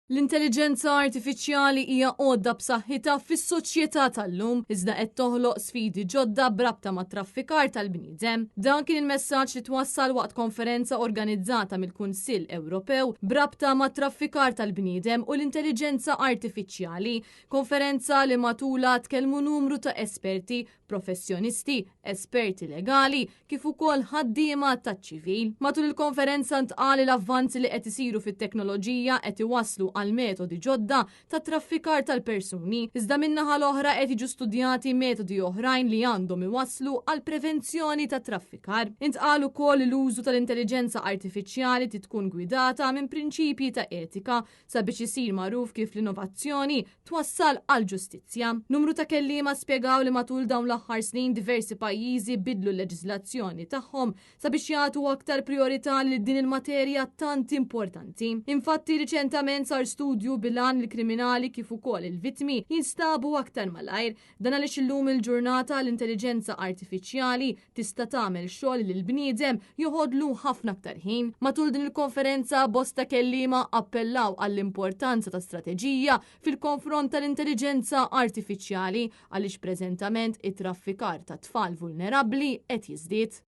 L-intelliġenza artifiċjali hija għodda b'saħħitha fis-soċjetà tal-lum, iżda qed toħloq sfidi ġodda b'rabta mat-traffikar tal-bniedem. Dan kien il-messaġġ li twassal waqt konferenza organizzata mill-Kunsill Ewropew b'rabta mat-traffikar tal-bniedem u l-intelliġenza artifiċjali. Konferenza li matulha tkellmu numru ta' esperti, professjonisti, esperti legali, kif ukoll ħaddiema taċ-ċivil. Matul il-konferenza ntqal li l-avvanzi li qed isiru fit-teknoloġija qed iwasslu għal metodi ġodda ta' traffikar tal-persuni, iżda min-naħa l-oħra qed jiġu studjati metodi oħrajn li għandhom iwasslu għal prevenzjoni ta' traffikar. Intqal ukoll li l-użu tal-intelliġenza artifiċjali trid tkun gwidata minn prinċipji ta' etika sabiex isir magħruf kif l-innovazzjoni twassal għall-ġustizzja. Numru ta' kelliema spjegaw li matul dawn l-aħħar snin diversi pajjiżi bidlu l-leġiżlazzjoni tagħhom sabiex jagħtu aktar prijorità lil din il-materja tant importanti. Infatti riċentament sar studju bil-għan li l-kriminali kif ukoll il-vittmi jinstabu aktar malajr. Dan għaliex illum il-ġurnata l-intelliġenza artifiċjali tista' tagħmel xogħol li l-bniedem joħodlu ħafna aktar ħin. Matul din il-konferenza bosta kelliema appellaw għall-importanza ta' strateġija fil-konfront tal-intelliġenza artifiċjali għaliex preżentament it-traffikar ta' tfal vulnerabbli qed jiżdied.